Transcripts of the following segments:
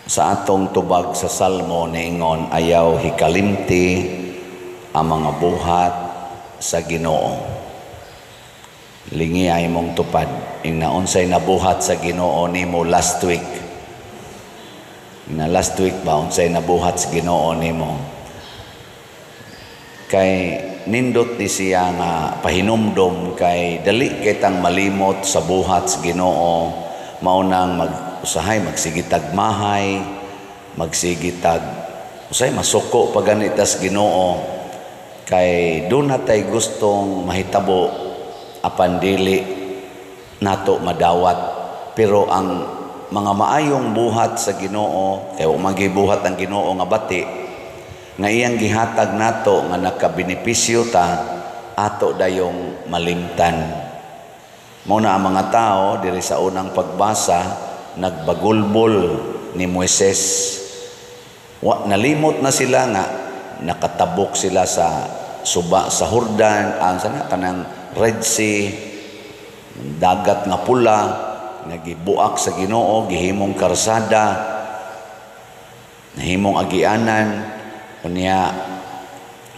Sa atong tubag sa Salmo, niingon, "Ayaw hikalimti ang mga buhat sa Ginoo." Lingi ay mong tupad. Ingna unsay nabuhat sa Ginoo nimo last week? Na last week ba, unsay nabuhat sa Ginoo nimo? Kay nindot ni siya nga pahinumdom, kay dali kitang malimot sa buhat sa Ginoo. Mao nang mag usahay magsigitag mahay, magsigitag usahay masuko pa gani tas Ginoo, kay duna tay gustong mahitabo apan dili nato madawat. Pero ang mga maayong buhat sa Ginoo, kay wa magibuhat ang Ginoo nga bati nga iyang gihatag nato nga nakabenepisyo ta, ato dayong malimtan. Mao na ang mga tao diri sa unang pagbasa nagbagulbol ni Moises. Wa nalimot na sila nga nakatabok sila sa suba sa Jordan, ang sana kanang Red Sea, Dagat nga Pula, nga gibuak sa Ginoo, gihimong karsada, nahimong agianan, unya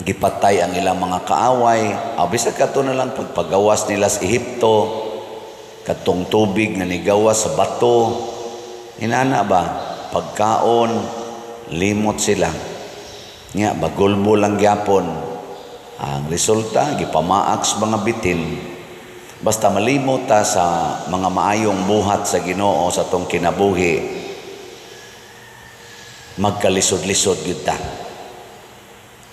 gipatay ang ilang mga kaaway. Aw, bisag kato na lang pagpagawas nila sa Ehipto, katong tubig nga nigawas sa bato, inana ba, pagkaon, limot sila. Nya bagulbo lang gyapon. Ang resulta, gipamaak sa mga bitin. Basta malimot ta sa mga maayong buhat sa Ginoo sa atong kinabuhi, magkalisod-lisod gyud ta.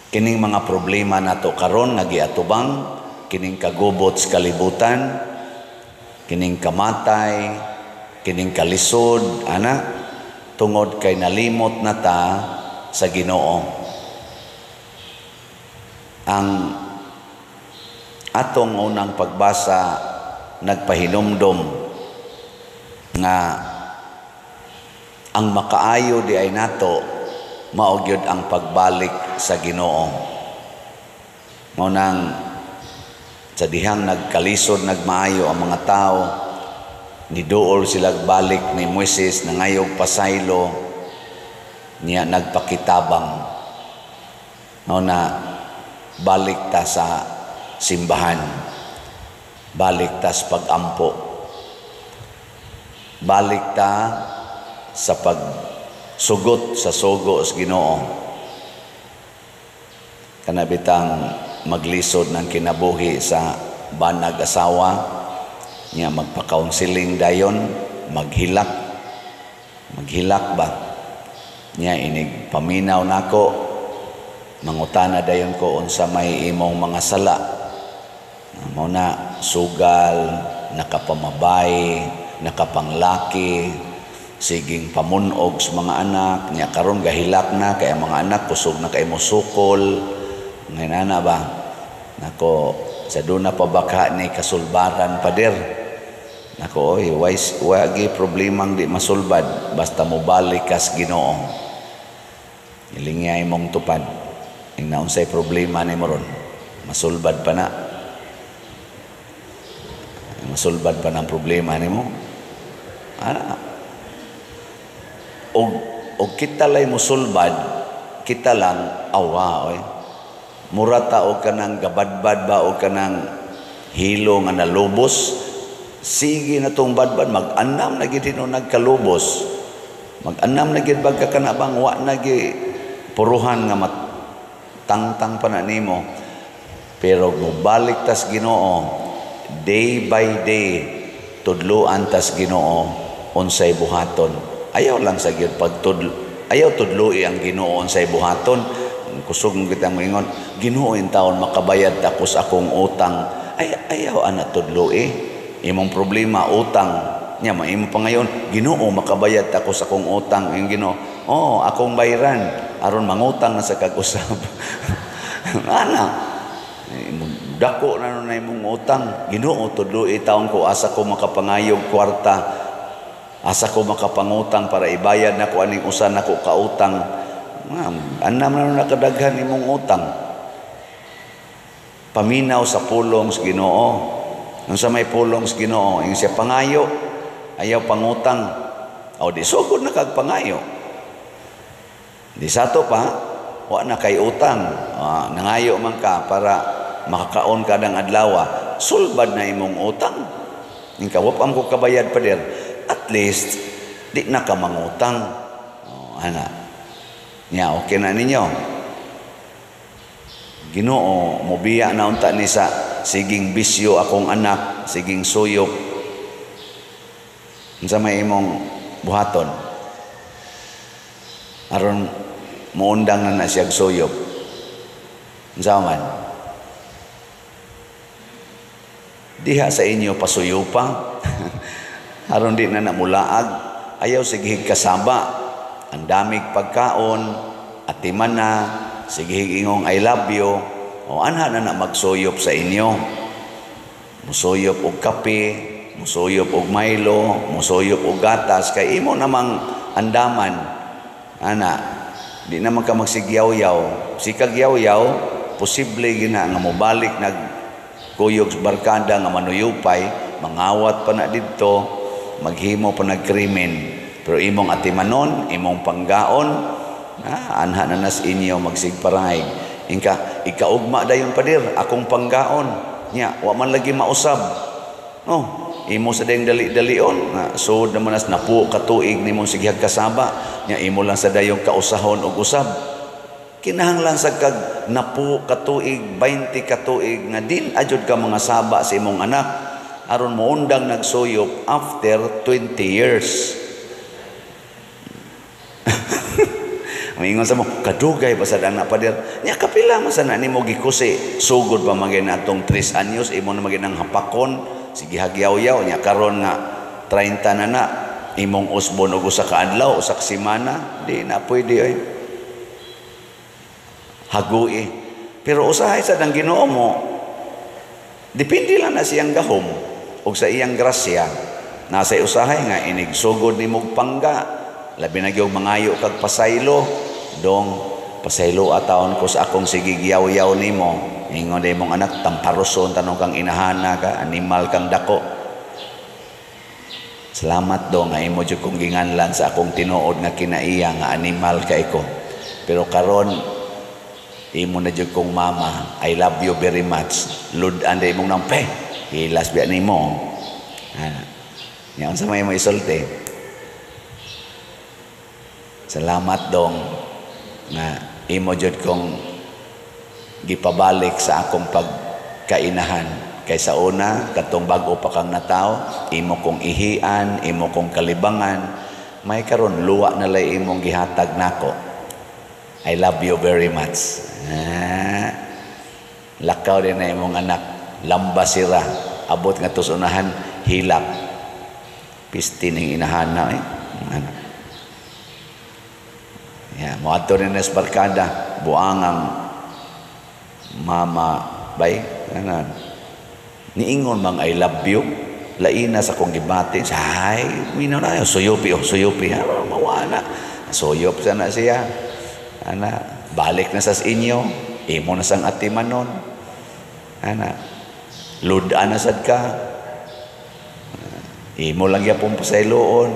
Kining mga problema nato karon nga giatubang, kining kagubot sa kalibutan, kining kamatay, kining kalisod, ana, tungod kay nalimot na ta sa Ginoo. Ang atong unang pagbasa nagpahinumdom nga ang makaayo di ay nato mao gyud ang pagbalik sa Ginoo. Mao nang sa dihang nagkalisod nagmaayo ang mga tao, niduol sila balik ni Moises, nangayog pasaylo niya, nagpakitabang. Mao na balik ta sa simbahan, balik ta sa pag-ampo, balik ta sa pagsugot sa sugo sa Ginoo. Kana bitang maglisod ng kinabuhi sa banag asawa niya, magpa-counseling dayon, maghilak, maghilak ba niya, inig paminaw nako, mangutana dayon ko unsa may imong mga sala. Mao na sugal, nakapamabay, nakapanglaki, siging pamunog sa mga anak niya. Karon gahilak na kay ang mga anak kusog na kay mosukol. Ngayon na ba nako sa duna pa baka ni kasulbaran, pader? Nako, oy, wise wagi problemang di masulbad basta mobalik kas Ginoo. Ilingay mong tupad, ing naunsay problema nimo ron, masulbad pa na, masulbad pa ng problema nimo, ana. Og kita lay musulbad, kita lang awa, oy. Mura ta og kanang gabadbad ba o kanang hilo nga nalubos. Sige na tong badbad, mag-anam na gid hinuon nagkalubos. Mag-anam na gid bag ka kana bang wa na gi puruhan nga matangtang pa na nimo. Pero balik tas Ginoo, day by day tudloan tas Ginoo unsay buhaton. Ayaw lang sa gyud pagtudlo. Ayaw tudloi ang Ginoo unsay buhaton. Kusog kita moingon, "Ginoo, in taon makabayad ako sa akong utang." Ay, ayaw ana tudloi. Imong problema utang. Nya maimo pa ngayon, "Ginoo, makabayad ako sa akong utang." Yung Ginoo, "Oh, akong bayran aron mangutang na sa kag-usab." Ana. Dako na nun na imong utang. "Ginoo, tudloi taon ko asa ko makapangayog kwarta. Asa ko makapangutang para ibayad nako aning usa nako kautang." Anam na nun nakadaghan imong utang. Paminaw sa pulong sa Ginoo. Unsa may pulong sa Ginoo? Yung siya pangayo, ayaw pangutang. O di sugod na kag pangayo. Di sa to pa, wa na kay utang. Nangayo man ka para makakaon ka ng adlaw, sulbad na imong utang. Ingka, "Wa pa ko kabayad, pader." At least, di na ka mangutang. Oh, ana. Nya, okay na ninyo. "Ginoo, mobiya na unta ni sa siging bisyo akong anak, siging suyop." Unsa may imong buhaton? Aron muundang na na siya suyop. Unsa man? Diha sa inyo pasuyupa. Aron di na namulaag, ayaw sige kasaba. Ang damig pagkaon, atiman na, sige ingong "I love you." O anha na na magsuyop sa inyo. Musuyop og kape, musuyop og Milo, musuyop og gatas, kay imo namang andaman. Ana, di naman ka magsigyaw-yaw. Sikag yaw-yaw, posible gina nga mobalik nag kuyog sa barkada nga manuyupay, mangawat pa na didto, maghimo pa nagkrimen. Pero imong atimanon, imong panggaon, anha na nas inyo magsigparahig. Ingka, "Ikaugma dayon, pader, akong panggaon." Nya, wa man lagi mausab. No, imo sa dayong dali-dalion, nga sud naman nas napu katuig nimo sigihag kasaba, nya imo lang sa dayong kausahon og usab. Kinahanglan sa kag napu katuig, 20 katuig nga din ajud ka mga saba sa imong anak aron moundang nagsuyop after 20 years. Maingon sa mo, "Kadugay pa sad anak, pader." Nya kapila man sa na nimo gikusi, sugod pa man gyud atong 3 anyos imo na magin ang hapakon, sige hagyaw-yaw nya karon nga 30 na na imong usbon og usa ka adlaw, usa ka semana, di na pwede oy. Hagui. Pero usahay sad ang Ginoo mo, depende lang na siyang gahom og sa iyang grasya. Nasa usahay nga inig sugod nimog pangga, labi na gyud mangayo kag pasaylo, "Dong, pasaylo atawon ko sa akong sigigyaw-yaw nimo." Ingon day mong anak, "Tamparoson tanong kang inahana ka, animal kang dako." "Salamat, dong, nga imo jud kong ginganlan sa akong tinuod nga kinaiya nga animal kay ko. Pero karon imo na jud kong mama. I love you very much." Lud-an day mong nampe. Hilas biya nimo. Ana. Nya unsa may mo isulti? "Salamat, dong, nga imo jud kong gipabalik sa akong pagkainahan. Kay sa una, katong bag-o pa kang nataw, imo kong ihian, imo kong kalibangan, may karon luwa na lay imong gihatag nako. I love you very much." Ah, lakaw din na imong anak, lamba sira, abot nga tusunahan, hilak. Pisti ning inahana eh. Ano? Ya, moadto rin na sa barkada, buangang mama, bay, ano, niingon mang "I love you," laina sa kong gibati, say, minaw na, suyupi, oh, suyupi, ha, mawana. Suyop sana siya. Ana, balik na sa inyo, imo na sang atimanon. Ana, ludan na sad ka. Imo lang gyapon pasayloon.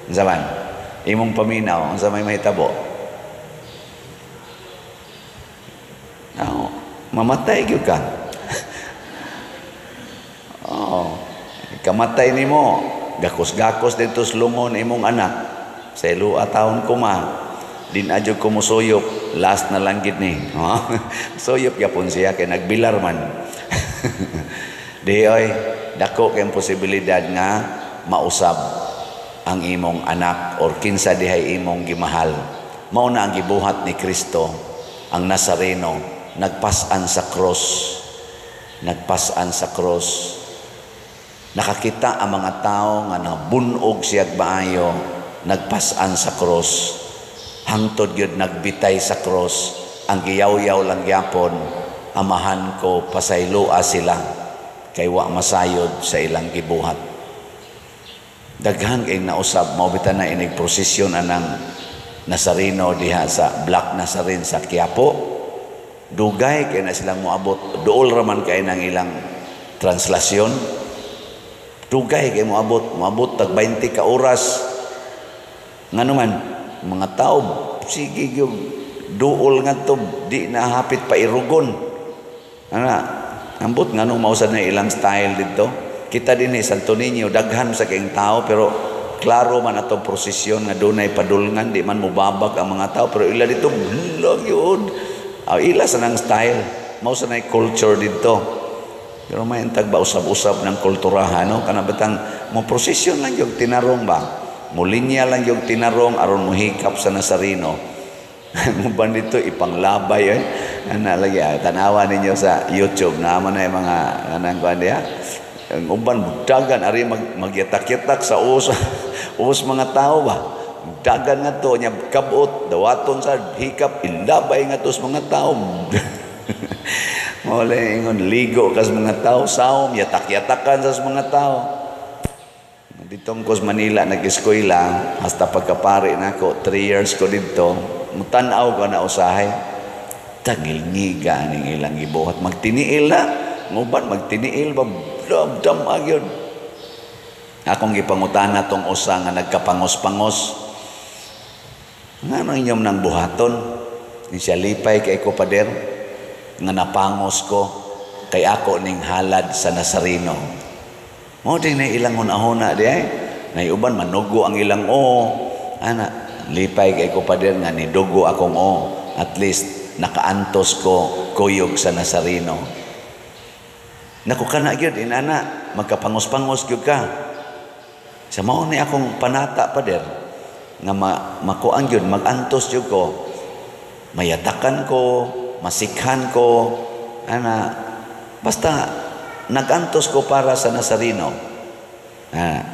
Unsa man? Imong paminaw, unsa may mahitabo? No, mamatay gyud ka. Oh, kamatay nimo, gakos-gakos dito sa lungon imong anak. Sa ilua taon ko ma, din adyo ko musuyop, last na lang gid ni. Oh, suyop gyapon siya kay nagbilar man. Di oy, dako kay posibilidad nga mausab ang imong anak or kinsa dihay imong gimahal. Mao na ang gibuhat ni Kristo, ang Nazareno, nagpas-an sa cross. Nagpas-an sa cross. Nakakita ang mga tao nga nabunog siyag maayo, nagpas-an sa cross. Hangtod gyud nagbitay sa cross, ang giyaw-yaw lang gyapon, "Amahan ko, pasayloa sila kay wa masayod sa ilang gibuhat." Daghan kay nausab, mao bitaw na inig prosesyon anang Nazareno diha sa Black Nazarene sa Quiapo. Dugay kay na silang moabot, duol ra man kay nang ilang translasyon. Dugay kay moabot, moabot tag 20 ka oras. Ngano man mga tao Sige gyud duol ngadto, di na hapit pa irugon. Ana, ambot nganong mao sad na ilang style dito. Kita dinhi Santo Niño, daghan sa kayong tao, pero klaro man atong prosesyon nga dunay padulngan, di man mubabag ang mga tao, pero ila dito hala gyud. Ah, ila sa nang style, mao sa nay culture dito. Pero may tag ba usab-usab ng kulturahan, no? Kana batang mo prosesyon lang yung tinarong ba? Mulinya lang yung tinarong aron mohikap sa Nazareno. Uban dito ipanglabay eh. Ana lagi ah, tanawa ninyo sa YouTube na man na yung mga anang kuan diha. Ang uban dagan ari magyatak-yatak sa uos uos mga tao ba. Dagan nga to nya kabot dawaton sa hikap, ilabay nga to sa mga tao. Mao ingon ligo kas mga tao, saom yatak-yatakan sa mga tao. Ditong kos Manila nag-eskwela hasta pagkapari nako, 3 years ko didto, mutan-aw ko na usahay. Tangilngiga ning ilang gibuhat, magtiniil na. Nguban magtiniil ba, dam dam agyod. Akong gipangutana tong usa nga nagkapangos-pangos. Ngano inyong nang buhaton? Ni siya, "Lipay kay ko, pader, nga napangos ko kay ako ning halad sa Nazareno." Mao din na ilang hunahuna di ay. Nay uban manugo ang ilang o. Ana, "Lipay kay ko, pader, nga nidugo akong o. At least nakaantos ko kuyog sa Nazareno." Naku, kana gyud inana, magkapangos-pangos gyud ka. Sa mao ni akong panata, pader, nga makuan gyud, magantos gyud ko. Mayatakan ko, masikhan ko, ana, basta nagantos ko para sa Nazareno. Ah,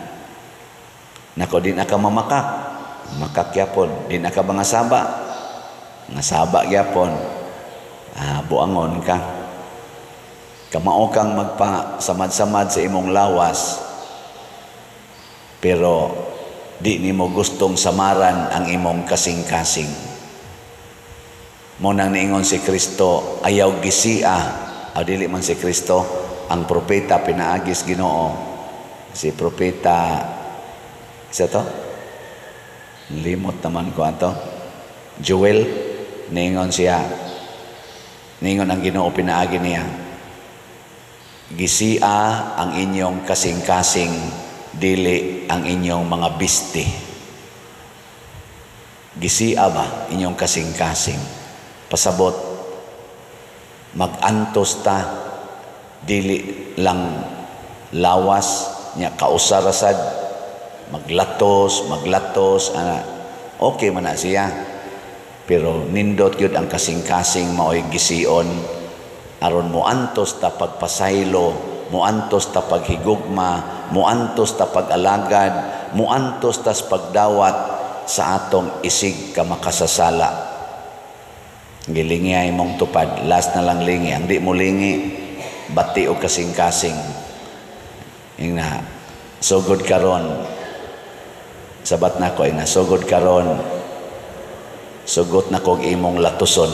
nako, di na ka mamakak, makak gyapon, di na ka mga saba, nga saba gyapon. Ah, buangon ka. Kamao kang magpa samad-samad sa imong lawas, pero di nimo gustong samaran ang imong kasing-kasing. Mo nang niingon si Kristo, ayaw gisia, o dili man si Kristo, ang propeta pinaagis Ginoo. Si propeta, isa to? Limot naman ko ato. Joel, niingon siya, niingon ang Ginoo pinaagi niya, "Gisia ang inyong kasing-kasing, dili ang inyong mga bisti." Gisia ba inyong kasing-kasing? Pasabot, magantos ta, dili lang lawas nya kausarasad, maglatos, maglatos, ana, okay man na siya. Pero nindot yun ang kasing-kasing mao'y gision aron moantos ta pagpasaylo, moantos ta paghigugma, moantos ta pag-alagad, moantos tas pagdawat sa atong isig ka makasasala. Gilingi ay mong tupad, last na lang lingi. Ang di mo lingi, bati o kasing-kasing. Ingna, sugod karon. Sabat na ko, ingna, sugod karon. Sugot na kog imong latuson.